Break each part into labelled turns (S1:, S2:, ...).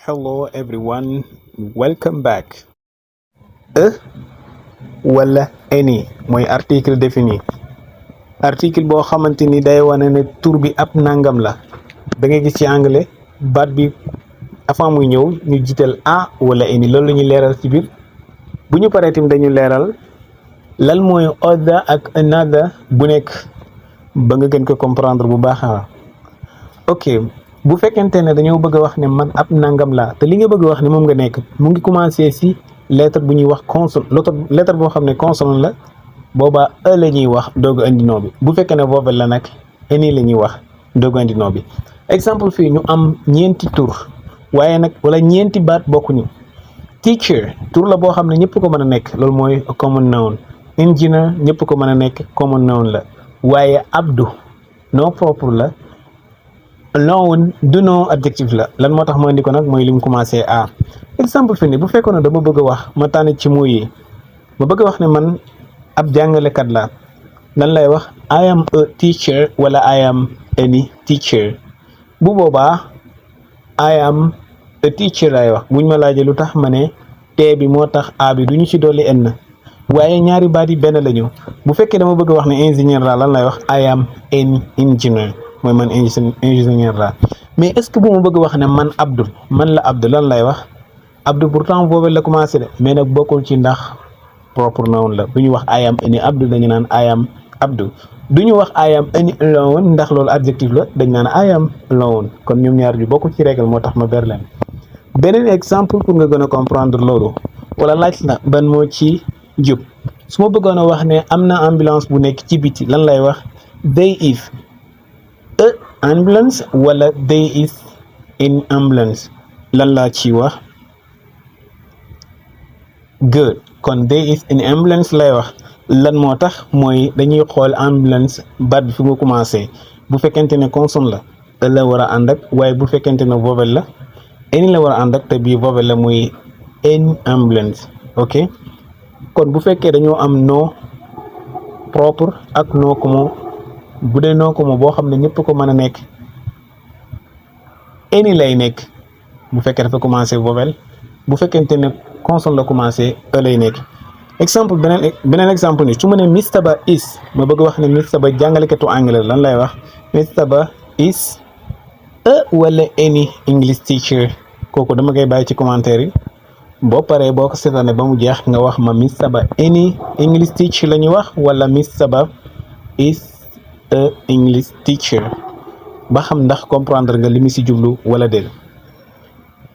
S1: Hello everyone, welcome back. E wala any mooy article défini article boo xamante ni day wane ne tur bi ab nangam la da ngay gis ci anglais baat bi avant muy ñëw ñu jiital a wala any loolu la ñuy leeral ci biir bu ñu paree tamit dañu leeral lan mooy other ak another bu nekk ba nga gën ko comprendre bu baax a ok bu fekkente ne dañoo bëgg a wax ne man ab nangam laa te li nga bëgg a wax ne moom nga nekk mu ngi commencé si lettre bu ñuy wax consonne lettre boo xam ne consonne la boobaa e la ñuy wax doog a indi nom bi bu fekkee ne vowel la nag any la ñuy wax doog a indi nom bi exemple fii ñu am ñeenti tur waaye nag wala ñeenti baat bokkuñu teacher tur la boo xam ne ñëpp ko mën a nekk loolu mooy common noun engineer ñëpp ko mën a nekk common noun la waaye abdu nom propre la noun du nom adjectif la lan moo tax ma indi ko nag mooy li mu commencé a exemple fii nii bu fekkoon ne dama bëgg a wax ma tànn ci mots yi ma bëgg a wax ne man ab jàngalekat la lan lay wax I am a teacher wala I am any teacher bu boobaa I am a teacher lay wax buñ ma laajee lu tax ma ne tee bi moo tax a bi du ñu ci dolli n waaye ñaari baat yi benn la ñu bu fekkee dama bëgg a wax ne ingénieur la lan lay wax I am an engineer mooy man ingénieur la mais est-ce que bu ma bëgg wax ne man Abdul man la Abdul lan lay wax Abdul pourtant boobu la commencé de mais nag bokkul ci ndax propre noun la bu ñu wax I am any Abdul dañu naan I am Abdul du ñu wax I am any alone ndax loolu adjectif la dañ naan I am alone kon ñoom ñaar ju bokkul ci règle moo tax ma ber leen beneen exemple pour nga gën a comprendre loolu wala laaj la ban moo ci jub su ma bëggoon a wax ne am na ambulance bu nekk ci biti lan lay wax there is a ambulance wala there is an ambulance lan laa ci wax good kon there is an ambulance lay wax lan moo tax mooy dañuy xool ambulance baat bi fi nga commencé bu fekkente ne consonne la la war a ànd ak waaye bu fekkente ne vowel la any la war a ànd ak te bii vowel la muy an ambulance ok kon bu fekkee dañoo am nom propre ak nom commun bu dee nom commun boo xam ne ñëpp ko mën a nekk any lay nekk bu fekkee dafa commencé vowel bu fekkente ne consonne la commencé e lay nekk exemple beneen exemple ni su ma ne Mr. Ba is ma bëgg wax ne Mr. Ba jàngalekatu anglais lan lay wax Mr. Ba is a wala any English teacher kooku dama koy bàyyi ci commentaire yi boo paree boo ko seetaanee ba mu jeex nga wax ma Mr. Ba any English teacher la ñuy wax wala Mr. Ba is a English teacher ba xam ndax comprendre nga li mu si jublu wala déet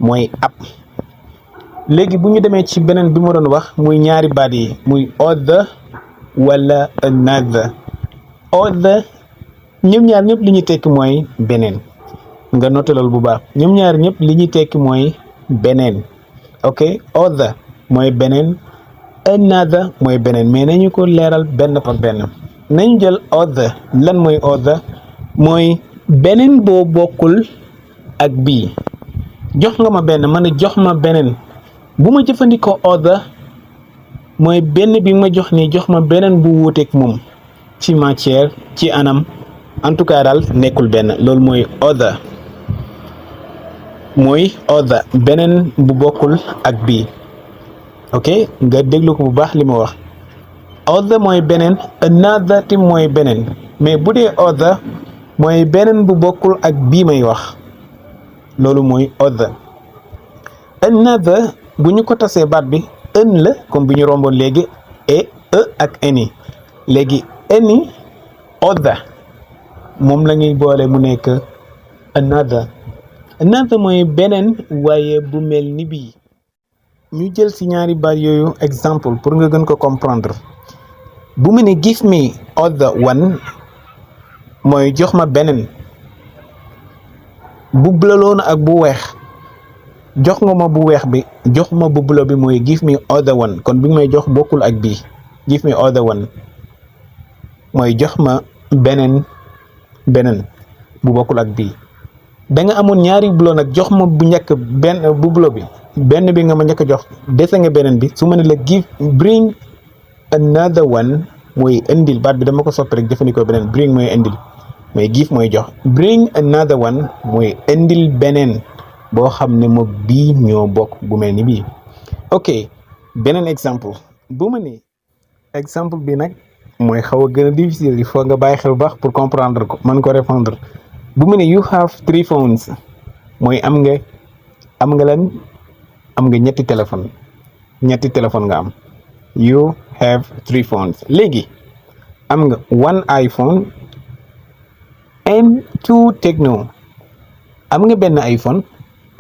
S1: mooy ab léegi bu ñu demee ci beneen bi ma doon wax muy ñaari baat yi muy other wala another other ñoom ñaar ñëpp li ñuy tekki mooy beneen nga notalal bu baax ñoom ñaar ñëpp li ñuy tekki mooy beneen ok other mooy beneen another mooy beneen mais nañu ko leeral benn par benn nañu jël other lan mooy other mooy beneen boo bokkul ak bii jox nga ma benn man a jox ma beneen bu ma jëfandikoo other mooy benn bi ma jox nii jox ma beneen bu wuuteeg moom ci matière ci anam en tout cas daal nekkul benn loolu mooy other beneen bu bokkul ak bii ok nga déglu ko bu baax li ma wax other mooy beneen another tim mooy beneen mais bu dee other mooy beneen bu bokkul ak bii may wax loolu mooy other another bu ñu ko tasee baat bi ën la comme bi ñu romboon léegi et e ak any léegi any other moom la ñuy boole mu nekk another mooy beneen waaye bu mel ni bii ñu jël ci ñaari baat yooyu exemple pour nga gën ko comprendre bu mu ne give me other one mooy jox ma beneen bu bleu ak bu weex jox nga ma bu weex bi jox ma bu bleu bi mooy give me other one kon bi nga may jox bokkul ak bii give me other one mooy jox ma beneen bu bokkul ak bii da nga amoon ñaari bleu nag jox ma bu njëkk bu bleu bi benn bi nga ma njëkk jox dese nga beneen bi su ma ne la bring another one mooy indil baat bi dama ko soppi rek jëfandikoo beneen bring mooy indil mais give mooy jox bring another one mooy indil beneen boo xam ne moom bii ñoo bokk bu mel ni bii. ok beneen exemple bu ma ne exemple bi nag mooy xaw a gën a difficile il faut nga bàyyi xel bu baax pour comprendre ko mën ko répondre. bu mu ne you have 3 phones mooy am nga lan am nga ñetti téléphone nga am. you have 3 phones léegi am nga 1 iPhone and 2 Tecno am nga benn iPhone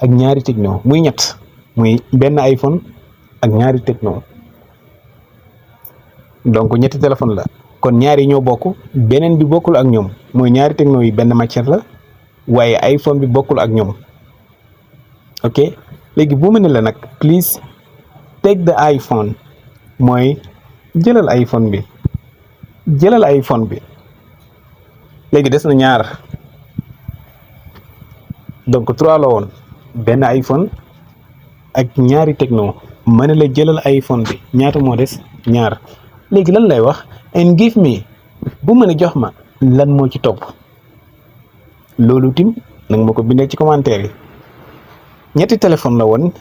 S1: ak ñaari Tecno muy ñett muy benn iPhone ak ñaari Tecno donc ñetti téléphone la kon ñaari ñoo bokk beneen bi bokkul ak ñoom mooy ñaari Tecno yi benn matière la waaye iPhone bi bokkul ak ñoom. ok léegi bu mu ne la nag please take the iPhone mooy jëlal iPhone bi léegi des na ñaar donc 3 la woon benn iPhone ak ñaari Tecno ma ne la jëlal iPhone bi ñaata moo des ñaar léegi lan lay wax and give me bu mën a jox ma lan moo ci topp loolu tim nag ma ko bindee ci commentaire yi. ñetti téléphone la woon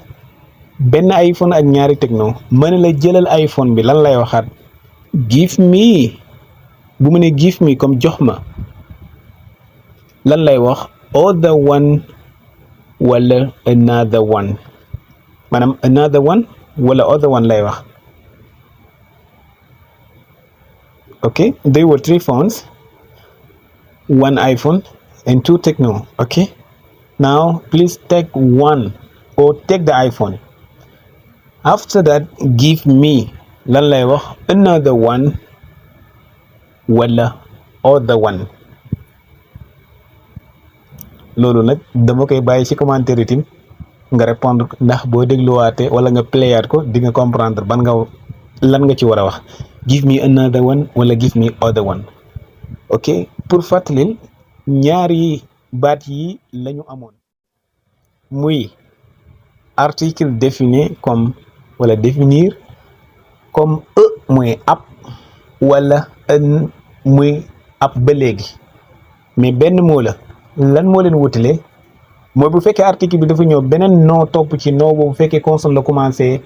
S1: benn iPhone ak ñaari Tecno ma ne la jëlal iPhone bi lan lay waxaat give me bu mu ne give me comme jox ma lan lay wax other one wala another one maanaam another one wala other one lay wax. okay there were 3 phones 1 iPhone and 2 Tecno. okay now please take one or take the iPhone. after that give me lan lay wax another one wala other one. loolu nag dama koy bàyyi ci commentaire itam nga répondre ndax boo dégluwaatee wala nga playaat ko di nga comprendre lan nga ci war a wax give me another one wala give me other one. ok pour fàttalil ñaari baat yi lañu amoon muy article défini comme wala définir comme mooy ab wala muy ab ba léegi mais benn moo la lan moo leen wutale mooy bu fekkee article bi dafa ñëw beneen noo topp ci noo boobu bu fekkee consonne la commencé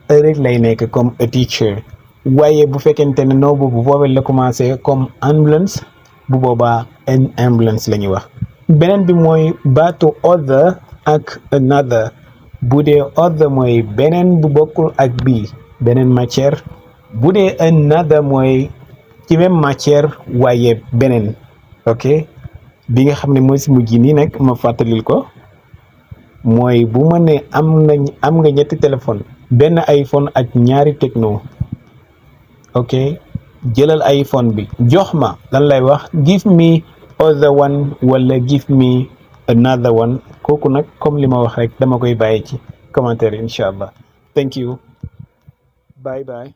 S1: rek lay nekk comme a teacher waaye bu fekkente ne noo boobu voowel la commencé comme ambulance bu boobaa an ambulance la ñuy wax. beneen bi mooy baatu other ak another bu dee other mooy beneen bu bokkul ak bii beneen matière bu dee another mooy ci même matière waaye beneen. ok bi nga xam ne mooy si mujj nii nag ma fàttalil ko mooy bu ma ne am nga ñetti téléphone benn iPhone ak ñaari Tecno. ok jëlal iPhone bi jox ma lan lay wax give me other one wala give me another one kooku nag comme li ma wax rek dama koy bàyyi ci commentaire incha allah. thank you bye bye.